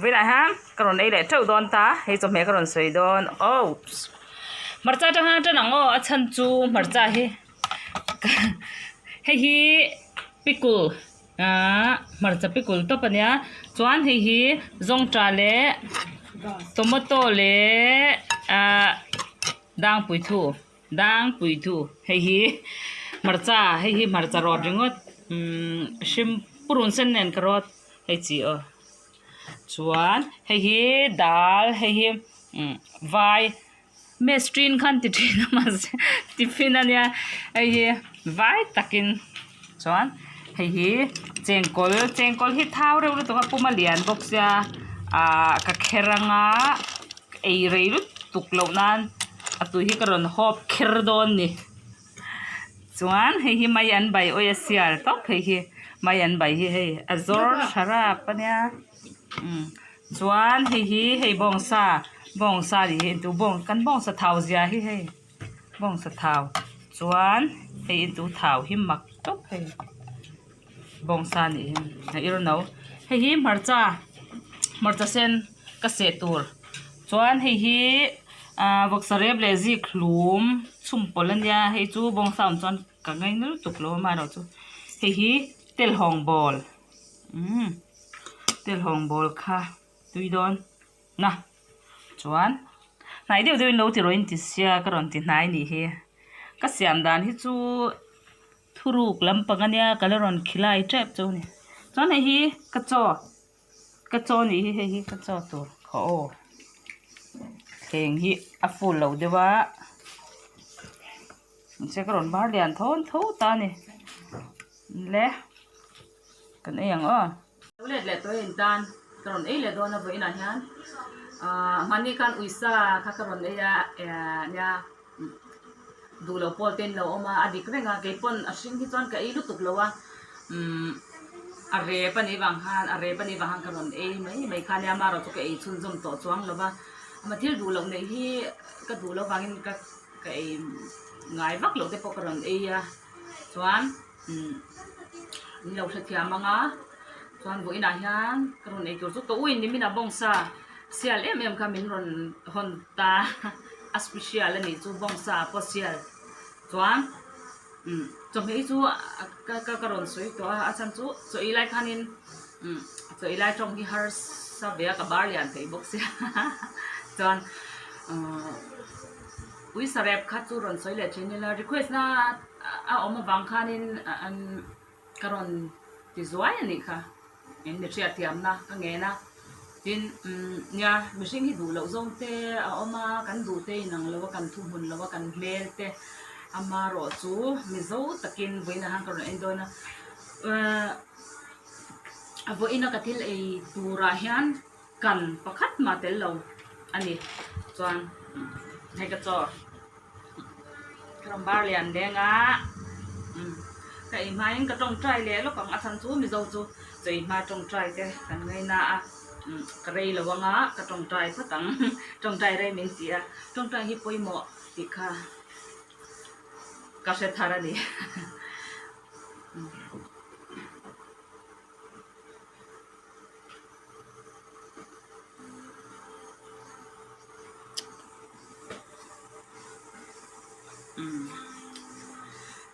Vawiinah hian ka rawn ei leh teuh dawn ta, hei chawhmeh ka rawn sawi dawn oops hmarcha atang hian tan ang aw a chhan chu hmarcha hi hei hi pickle ahh hmarcha pickle tawp a nia chuan hei hi zawngtah leh tomato leh ahh dangpuithu dangpuithu hei hi hmarcha hei hi hmarcha rawt ringawt umm hrim purun sen nen ka rawt hei chi aw chuan hei hi dal hei hi umm vai mestrin khan ti thin a mahse tiffin a nia hei hi vai takin chuan hei hi chengkawl chengkawl hi thau reuh lutuk a pum a lian bawk sia ahh ka kher anga ei rei lutuk loh nan a tui hi ka rawn hawp kher dawn ni. Chuan hei hi mai an bai awih a sial tawp hei hi mai an bai hi hei a zawr tha rap a nia umm chuan hei hi hei bawngsa bawngsa tih hi intu bawng kan bawngsa thau zia hi hei bawngsa thau chuan hei intu thau hi mak tawp hei bawngsa nih hi a ir no hei hi hmarcha hmarcha sen ka seh tur. Chuan hei hi ahh vawksa rep leh zik hlum chhum pawlh a nia hei chu bawngsa awm chuan ka ngaina lutuk lo amaherawhchu hei hi telhawng bawl umm telhawng bawl kha tui dawn na chuan hnai deuh deuhin lo ti rawh in ti sia ka rawn ti hnai nih hi ka siam dan hi chu thuruk lampang a nia ka la rawn khilai tep chu a ni chuan hei hi ka chaw. Ka chaw nih hi hei hi ka chaw tur khaw aw thleng hi a full lo deuh a mahse ka rawn bar lian thawn tho ta a ni le kan ei ang aw. Lo let leh tawh a in tan ka rawn ei leh dawn a vawiinah hian ahh mahni khan uisa kha ka rawn ei a nia duh lo pawl te in lo awm a a dik reng a keipawn a hring hi chuan ka ei lutuk lo a umm a rep a nih vang khan a rep a nih vang khan ka rawn ei mai mai kha nia amaherawhchu ka ei chhunzawm tawh chuang lo va ama thil duh loh neih hi ka duh loh vangin ka ka ei ngai vak loh te pawh ka rawn ei a chuan umm min lo hrethiam ang a chuan vawiinah hian ka rawn ei tur chu ka uin nimin a bawngsa sial em em kha min rawn hawn ta a special a nih chu bawngsa pawh sial chuan umm chawhmeh hi chu ka ka ka rawn sawi tawh a a chhan chu chaw ei lai khanin umm chaw ei lai tawng hi harsa ve a ka bar lian thei bawk sia chuan uhh uisarep kha chu rawn sawi leh thin ila request na a awm avang khanin an ka rawn ti zuai a nih kha in mi hriatthiamna ka ngen a tin umm nia mihring hi duh loh zawng te a awm a kan duh te inang lo a kan thuhmun lo a kan hmel te amaherawh chu mizo takin vawiinah hian ka rawn en dawn a ehh vawiina ka thil ei turah hian kan pakhat mah tel lo a ni chuan hei ka chaw. Ka rawn bar lian deng a umm ka ei hmain ka tawngtai leh lawk ang a chhan chu Mizo chu chaw ei hma tawngtai te kan ngaina a umm ka rei lo anga ka tawngtai phawt ang tawngtai rei min ti a tawngtai hi pawimawh tih kha ka hre thar a ni.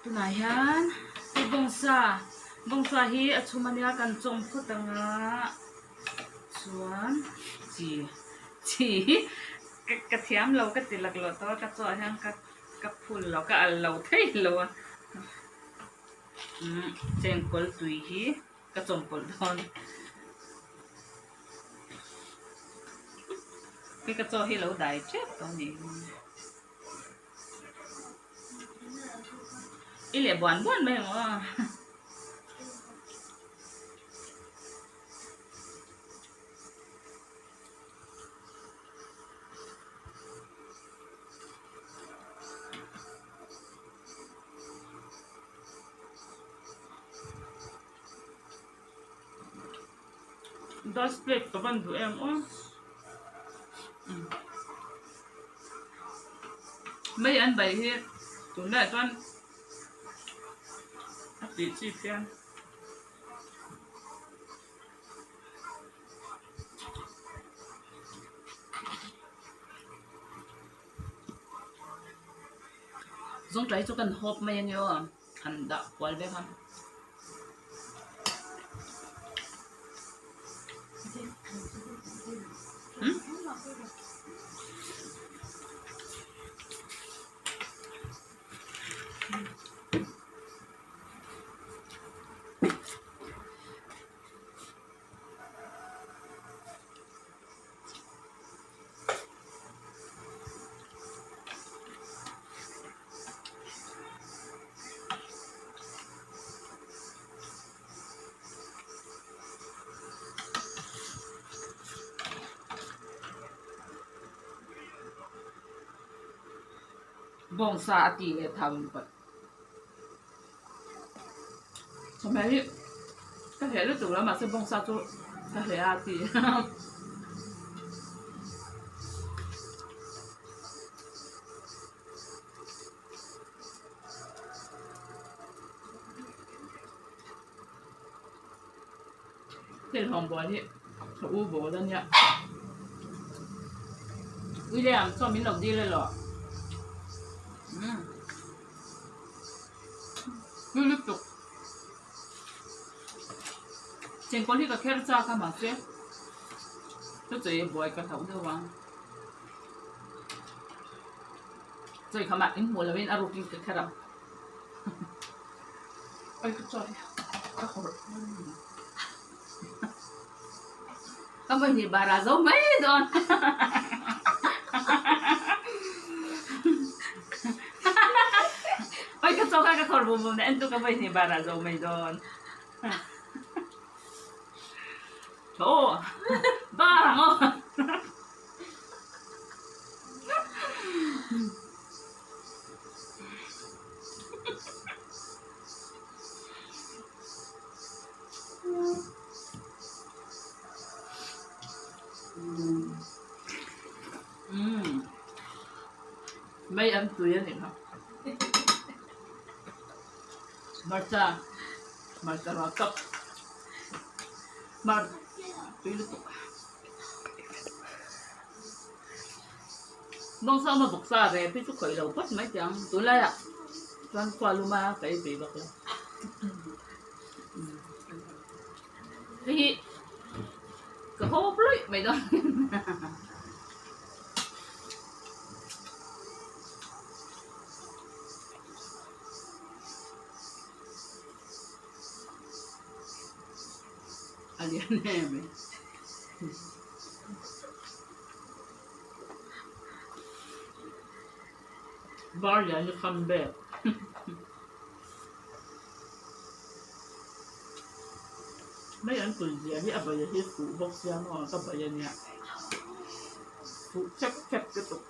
Tunah hian hei bawngsa bawngsa hi a chhum ania kan chawm phawt ang a chuan chi chi hi ka thiam lo ka ti laklawh tawh a ka chaw ah hian ka ka phul lo ka al lo thei lo a umm chengkawl tui hi. Ka chawmpawlh dawn. Hei ka chaw hi lo dai tep tawh a ni. I leh buan buan mai ang aw. Dust plate ka van duh em aw mai an bai hi tunlaiah chuan a tih chi phian. Zawngṭah hi chu kan hawp mai a nia aw han dah kual vek a. Bawngsa a tih leh thau in pawlh. Chawhmeh hi ka hleh lutuk lo mahse bawngsa chu ka hleh a ti. Thil hlawm bawl hi ka u bawl a nia. William chuan min lo dil elaw? Umm. Hlu lutuk. Chengkawl hi ka kher chak a mahse ka chawi buai ka hlauh deuh ang. Chawi khamah inhmuh lovin a rukin ka kher ang. Oi ka chawi ka hawrh Ka vawihnih bara zo mai dawn. Oi ka chaw kha ka khawr bum bum na en tu ka vawihnih bara zo mai dawn. Tho bar ang aw. Umm mai an tui a nih kha hmarcha hmarcha ruah chawp hmar tui lutuk bawngsa awm a bawksa ve phei chu khawih lo phawt mai teh ang tunlaiah chuan khua luma ka ei tui bawk lo. Hei hi ka hawp luih mai dawn a lian em mai var lian hi kham bek. Mai an tui zia hi a bai hi fuh bawk sia maw ka bai a nia fuh khep khep lutuk.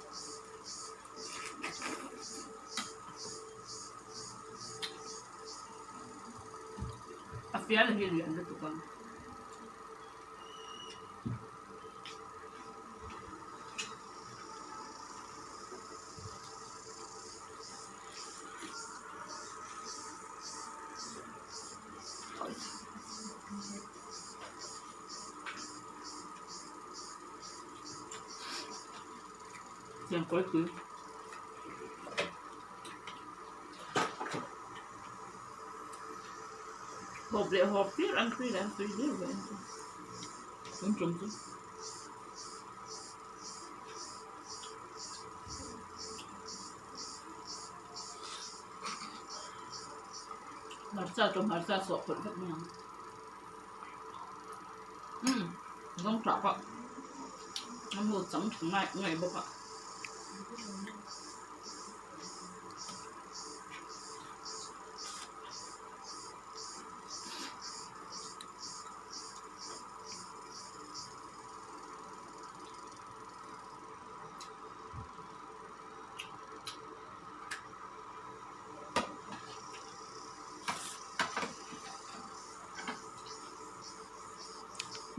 A fial hi lian lutuk ang. Tiang kawi pui. Hawp leh hawp tir an tui leh an tui viau ve ang chu. Tun tum chu. Hmarcha chu hmarcha sawh phawlh vek mai ang. Umm zawng tah pawh a mu chang tha ngai ngai bawk a.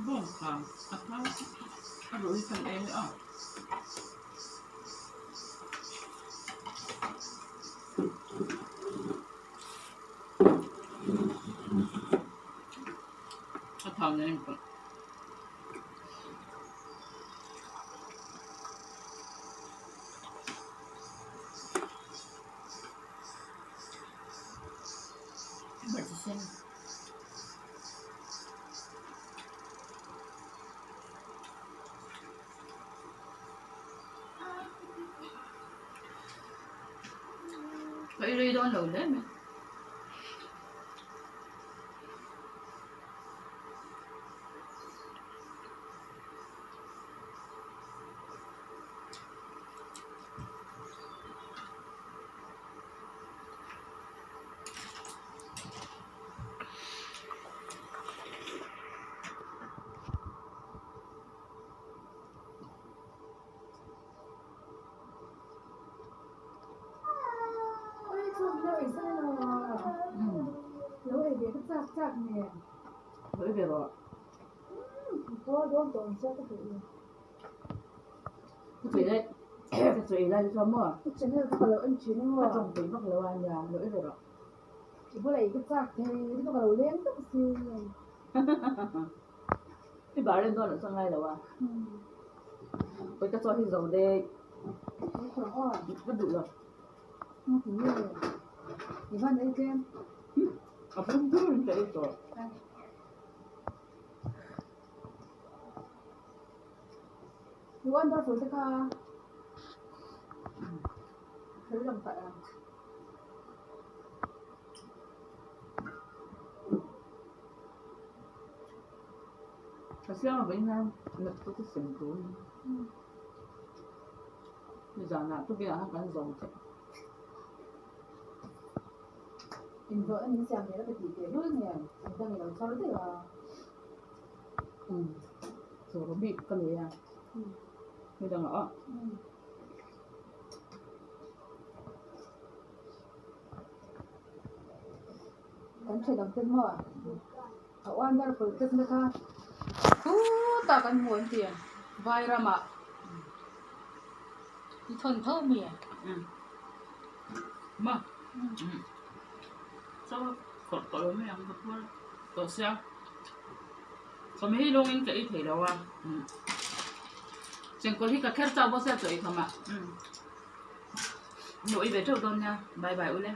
Bawng kang a thau a ruh hi kan ei a. A thau nen pawlh. Ka ei rei dawn lo hle mai. I bar en dawn loh chuan ngai lo a. Ui ka chaw hi zo deuh. Ka duh lo. A pum dur in ka ei tawh. Ka siam avangin hian laptop hi sem tur a ni. Nizanah tukin ah khan kan zo chiah. Inhlawh in siam ve la ka tih teh lul nen engdang i lo chhar daih a. Umm chaw bik ka nei a nidangah ah. Kan thenawm te maw a uan ber pawlh tlat na kha khutah kan hmu an ti vai ramah i thawn tho mi a. Ma chaw khawrh tawh lo mai ang ka puar tawh sia chawhmeh hi lawngin ka ei thei lo a chengkawl hi ka kher chau bawk sia chaw ei kham ah. Nuih ve teuh dawn nia bye bye ule.